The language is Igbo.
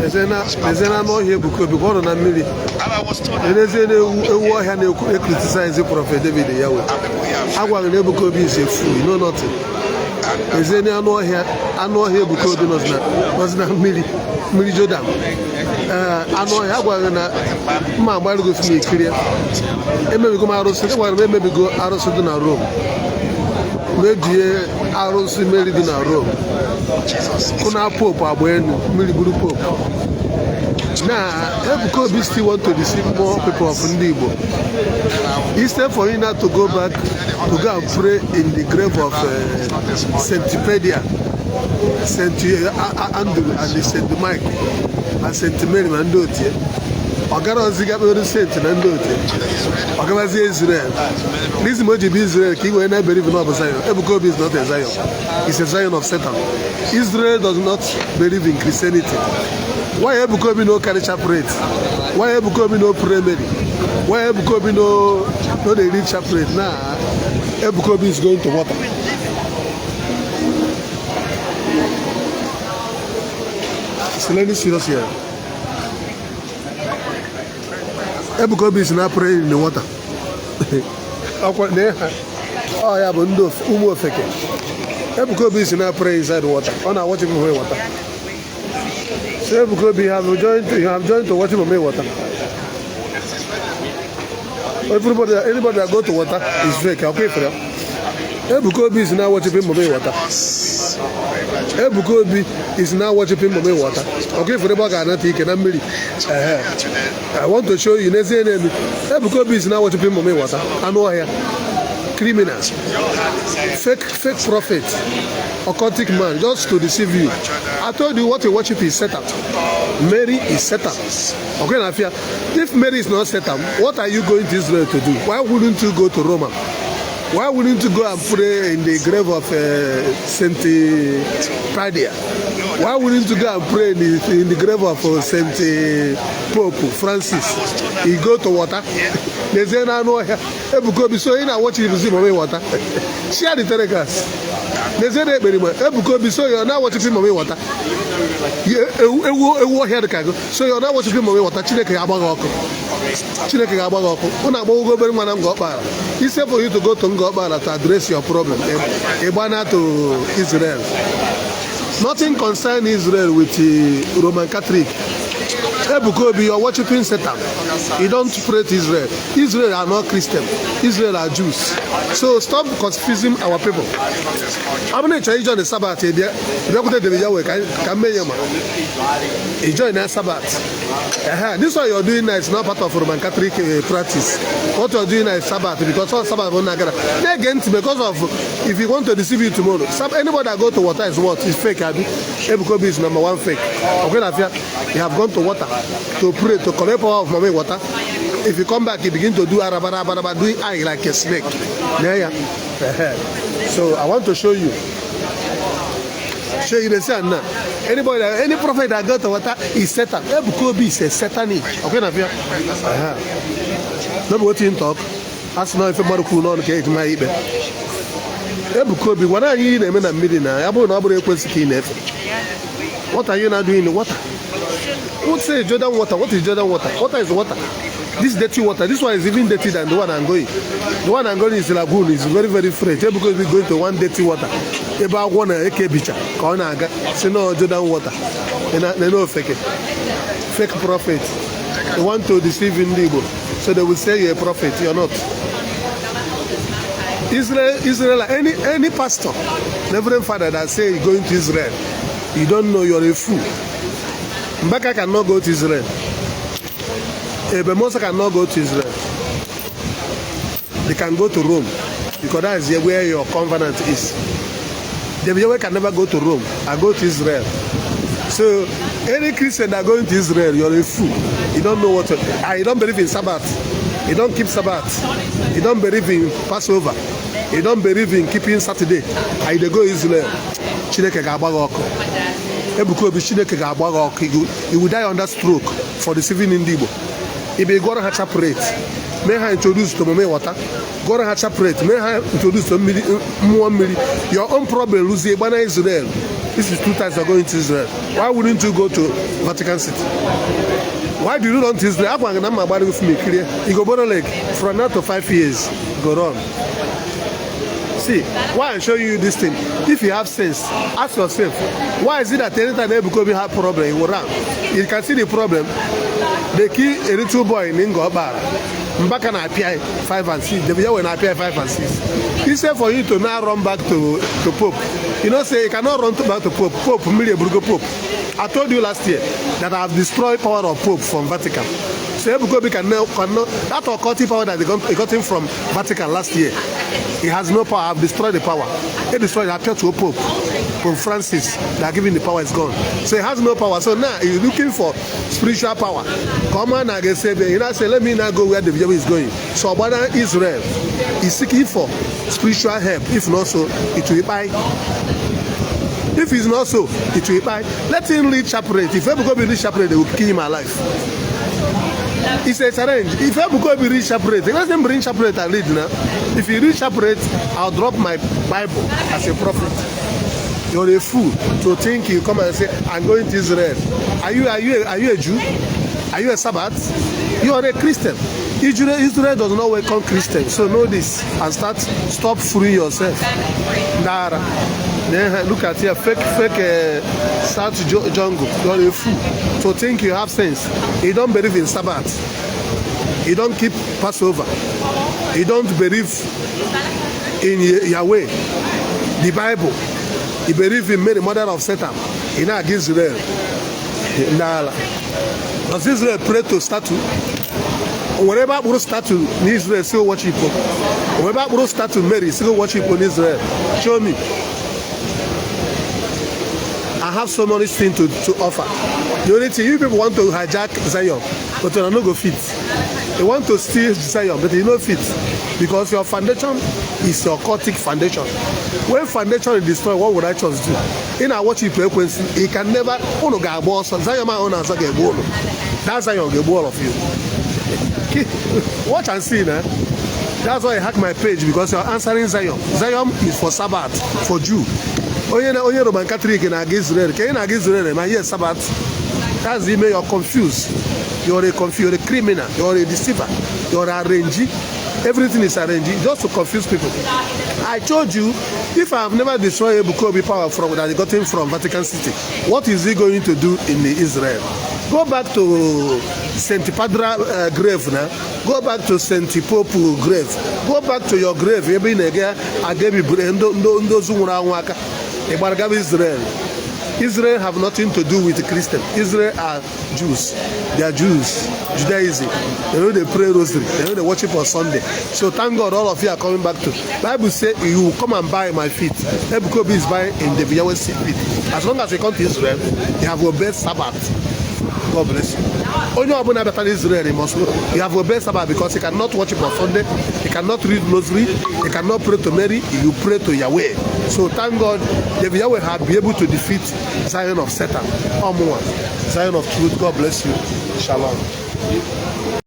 Lezie na anụ ọhịa Ebuka Obi ka ọ nọ na mmiri. And I was told that Lezie na ewu ọhịa na-ekwu criticize Prophet David Yahweh. and people here have Agwaghị na Ebuka Obi is a fool, you know nothing. Lezie na anụ ọhịa Ebuka Obi nọzi na mmiri mmiri Jordan. Ee, anụ ọhịa agwaghị na mma agbarịgo film ikiri ya. Emebigo m arụsị, agwara m emebigo arụsị dị na Rome. Mebie arụsị Mary dị na Rome. Jesus. Kụna Pope agba elu, mmiri buru Pope. Na Ebuka Obi still want to deceive more people of ndị Igbo. Instead for you now to go back to go and pray in the grave of Saint Pedia, Saint Andrew and the Saint Mike and Saint Mary ma ndị otie. Ọ gara ozi ga kpere saint na ndị otie. Ọ gabazie Israel. Reason o ji bụ Israel ka ị wee na-ebelieve na ọ bụ Zion. Ebuka Obi is not a Zion. It's a Zion of Satan. Israel does not believe in Christianity. Why Ebuka Obi no carry chaplet? Why Ebuka Obi no pray Mary? Why Ebuka Obi no dey read chaplet? Now Ebuka Obi is going to water. It's really serious here. Ebuka Obi is now praying in the water. Ọkwa na ha ọ ya bụ ndị ụmụ ofeke. Ebuka Obi is now praying inside water. Ọ na-worship Mami water. So Ebuka Obi you have joined to worship Mami water. Everybody, anybody that go to water is fake. Okay, for Ebuka Obi is now worshiping Mami water. Ebuka Obi is now worshiping Mami water. Okay, for ebe ọ ga-anata ike na mmiri. Ehe. I want to show you n'ezie n'elu. Ebuka Obi is now worshiping Mami water. Anụ ọhịa. Criminals. Fake prophet. Occultic man just to deceive you. I told you what you worship is Satan. Mary is Satan. Okay, Nafia. If Mary is not Satan, what are you going to Israel to do? Why wouldn't you go to Roma? Why wouldn't you go and pray in the grave of Saint Pradia? Why wouldn't you go and pray in the grave of Saint Pope Francis? You go to water. N'ezie na anụ ọhịa Ebuka Obi so ị na-watch ibuzi Mami water. Share the telecast. N'ezie na ekpere ma Ebuka Obi so you're now worshiping Mami water. Ewu ọhịa dị ka gị so you're now worshiping Mami water. Chineke ga-agba gị ọkụ. Chineke ga-agba gị ọkụ. Unu agbawugo obere nwa na Ngor Okpala. Instead for you to go to Ngor Okpala to address your problem, ị gbana to Israel. Nothing concern Israel with the Roman Catholic. Ebuka Obi, you're worshiping Satan. You don't pray to Israel. Israel are not Christian. Israel are Jews. So stop confusing our people. Ọ bụrụ na ị chọrọ ijoin the Sabbath, ị bịa bịakwute David Yahweh ka m mee ya ma ị join na Sabbath. Ehe, this one you're doing now is not part of Roman Catholic practice. What you're doing now is Sabbath because all Sabbath bụ na gara. Na-ege ntị because of if you want to deceive you tomorrow. Anybody that go to water is what? Is fake, abi? Ebuka Obi is number one fake. Okay, Nafia, you have gone to water to pray, to collect power of Mami water. If you come back, you begin to do arabara, arabara, doing eye like a snake. Yeah. Ehe. So I want to show you. Show you the see now. Anybody, any prophet that go to water is Satan. Ebuka Obi is a satanic. Okay, Nafia. No be wetin talk. Asị na ife mmadụ kwuru n'ọnụ ka eji maa ikpe. Ebuka Obi gwara anyị ihe ị na-eme na mmiri na ya bụrụ na ọ bụrụ ekwensị ka ị na-efe. What are you now doing in the water? What say Jordan water? What is Jordan water? Water is water. This dirty water. This one is even dirty than the one I'm going. The one I'm going is lagoon. It's very, very fresh. Ebuka Obi going to one dirty water. Ebe agwọ na-eke bicha ka ọ na-aga si na Jordan water. Na ofeke. Fake prophet. They want to deceive ndị Igbo. So they will say you're a prophet. You're not. Israel, any pastor, Reverend Father that say you're going to Israel, you don't know, you're a fool. Mbaka cannot go to Israel. Ebemosa cannot go to Israel. They can go to Rome because that is where your covenant is. The Yahweh can never go to Rome and go to Israel. So any Christian that going to Israel, you're a fool. You don't know what to, and you don't believe in Sabbath. You don't keep Sabbath. You don't believe in Passover. You don't believe in keeping Saturday. And you dey go Israel. Chineke ga-agba gị ọkụ. Ebuka Obi, Chineke ga-agba gị ọkụ. You will die under stroke for deceiving ndị Igbo. Ị bụ gụọrọ ha chaplet, mee ha introduce to mami water, gụọrọ ha chaplet, mee ha introduce to mmiri, mmụọ mmiri. Your own problem ruzie gbana Israel. This is two times you're going to Israel. Why wouldn't you go to Vatican City? Why do you run to Israel? Agwa gị na mma gbara gị film kirie. You go borrow leg from now to 5 years, go run. See, why I'm showing you this thing? If you have sense, ask yourself, why is it that anytime Ebuka Obi have problem, he will run? You can see the problem. They kill a little boy in Ngor Okpala. Mbaka na-apịa 5 and 6. David Yahweh na-apịa 5 and 6. Instead for you to now run back to Pope, you know say you cannot run back to Pope. Pope, mmiri eburugo Pope. I told you last year that I have destroyed power of Pope from Vatican. So Ebuka Obi cannot, that occultic power that he got him from Vatican last year, he has no power. I've destroyed the power. He destroyed, appeared to a Pope. Pope Francis, they are giving the power is gone. So he has no power. So now he's looking for spiritual power. Come on, I can say, you know, say, let me now go where the devil is going. So Obana Israel is seeking for spiritual help. If not so, it will buy. If it's not so, it will buy. Let him reach separate. If Ebuka Obi reach separate, they will kill him alive. It's a challenge. If Ebuka Obi reach separate, let him bring separate and lead now. If he reach separate, I'll drop my Bible as a prophet. You're a fool to think you come and say, "I'm going to Israel." Are you a Jew? Are you a Sabbath? You are a Christian. Israel does not welcome Christians. So know this and stop fooling yourself. Nara. Then look at here, fake South jungle. You're a fool to think you have sense. You don't believe in Sabbath. You don't keep Passover. You don't believe in Yahweh, the Bible. You believe in Mary, mother of Satan. You now against Israel. Nala. Does Israel pray to statue? O nwere ebe akpụrụ statue n'Israel si worship? O nwere ebe akpụrụ statue Mary si worship in Israel? Show me. I have so many things to offer. The only thing, you people want to hijack Zion, but you no go fit. You want to steal Zion, but you no fit because your foundation is your cultic foundation. When foundation is destroyed, what would righteous do? Ị na-worship ekwensu, you can never. Unu ga-agba ọsọ. Zion ahụ na-azọ ga-egbu unu. That Zion ga-egbu all of you. Watch and see now. That's why I hack my page, because you're answering Zion. Zion is for Sabbath, for Jew. Onye na onye Roman Catholic na-aga Israel. Ka ị na-aga Israel ma yes Sabbath. That's the email. You're confused. You're a confused, you're a criminal, you're a deceiver, you're arranging. Everything is arranged just to confuse people. I told you, if I have never destroyed Ebuka Obi power from that he got him from Vatican City, what is he going to do in Israel? Go back to St. Padra grave now. Go back to St. Pope grave. Go back to your grave. Ebe ị na-ege aga ebibiri ndị ozu nwụrụ anwụ aka. Ị gbara gaba Israel. Israel have nothing to do with Christian. Israel are Jews. They are Jews. Judaism. They know they pray rosary. They know they worship on Sunday. So thank God all of you are coming back to. Bible say you will come and bow my feet. Ebuka Obi is bowing in the Yahweh feet. As long as you come to Israel, you have obeyed Sabbath. God bless you. Onye ọbụla bịatara Israel, you must know you have obeyed Sabbath, because you cannot worship on Sunday, you cannot read rosary, you cannot pray to Mary, you pray to Yahweh. So thank God, the Yahweh have been able to defeat Zion of Satan. Ọmụnwa, Zion of truth. God bless you. Shalom.